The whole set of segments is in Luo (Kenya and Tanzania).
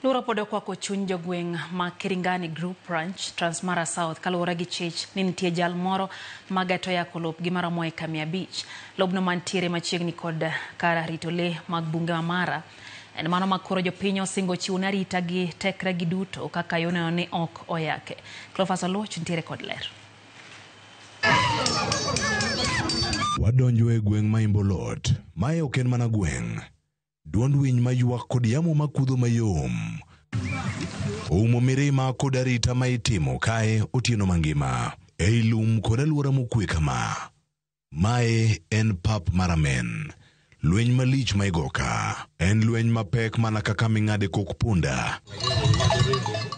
Luoro pod okwako chuny jogweng' ma Kiringani Group Ranch, Transmara South kaluwore gi chich ni nitie jal moro mageto yako lopgi maromo eka 500. Lobno mantiere machiegni kod kar rito lee mag bunge ma Mara en mano ma koro jopiny osingo chiwo ne arita gi tekre gi duto kaka yo neno ni ok oyake. Cleophas Oluoch nitiere kod ler. Wadonjo e gweng' ma Imbolot. Mae ok en mana gweng'. Duond winy maywak kod yamo makudho mayom oumo mirima kod arita ma itimo kae otieno mangima ei lum kod alwora mokwe kama. Mae en pap mar amen. Lweny malich ma igo ka en lweny mapek mana kaka ming'ade kok punda.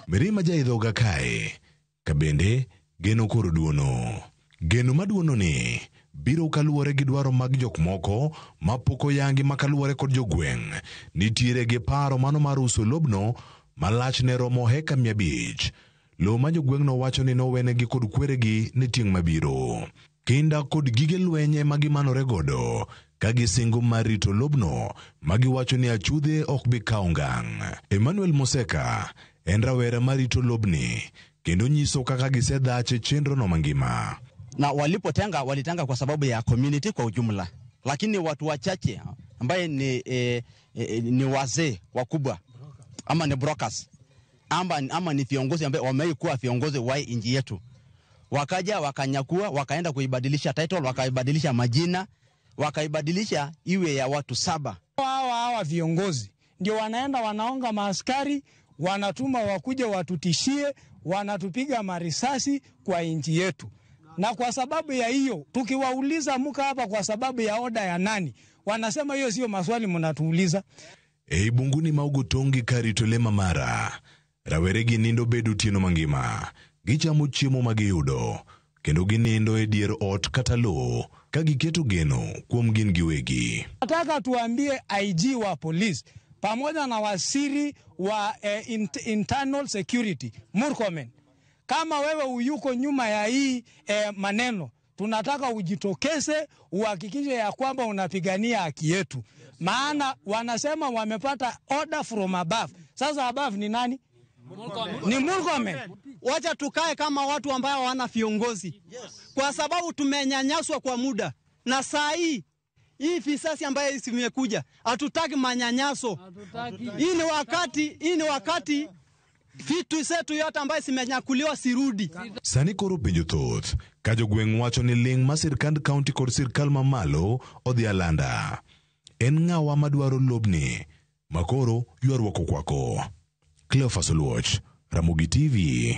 Mirima jaidhoga kae ka bende geno koro duono. Geno maduono ni biro kaluwore gi dwaro mag jok moko ma pok oyangi ma kaluwore kod jogweng' nitiere gi paro mano mar uso lobno ma lachne romo heka 500. Lowo ma jogweng'no wacho ni nowenegi kod kweregi ne tieng' mabiro. Kinda kod gige lweny ema gimanore godo ka gisingo mar rito lobno ma giwacho ni achudhe ok bi kawo ngang'. Emmanuel Moseka en rawera marito lobni kendo nyiso kaka gisedhach e chenrono mangima. Na walipotenga walitenga kwa sababu ya community kwa ujumla, lakini watu wachache ambaye ni wazee wakubwa ama ni brokers ama ni viongozi ambaye wamewahi kuwa viongozi wa nchi yetu, wakaja wakanyakua, wakaenda kuibadilisha title, wakaibadilisha majina, wakaibadilisha iwe ya watu 7. Hawa viongozi ndio wanaenda wanaonga maaskari, wanatuma wakuje watutishie, wanatupiga marisasi kwa nchi yetu. Na kwa sababu ya hiyo, tukiwauliza mko hapa kwa sababu ya oda ya nani, wanasema hiyo sio maswali mnatuuliza. Ei bunguni ma Ogotongi karito le ma Mara, rawere gi nindo bedo otieno mangima. Gichamo chiemo ma giyudo, kendo ginindo e dier ot kata lowo ka giketo geno kuom gin giwegi. Nataka tuambie IG wa polisi pamoja na waziri wa internal security Murkomen, kama wewe uyuko nyuma ya hii maneno, tunataka ujitokeze uhakikishe ya kwamba unapigania haki yetu. Maana wanasema wamepata order from above. Sasa above ni nani? Ni Murkomen. Wacha tukae kama watu ambao hawana viongozi. Kwa sababu tumenyanyaswa kwa muda. Na saa hii, hii visasi ambayo imekuja, hatutaki manyanyaso. Hii ni wakati vitu zetu yote ambayo zimenyakuliwa sirudi. Sani koro penjo thoth ka jogweng' wacho ni ling' ma sirkand county kod sirkal mamalo odhi alanda. En ng'awa madwaro lobni makoro ywaruok okwako. Cleophas Oluoch, Ramogi TV.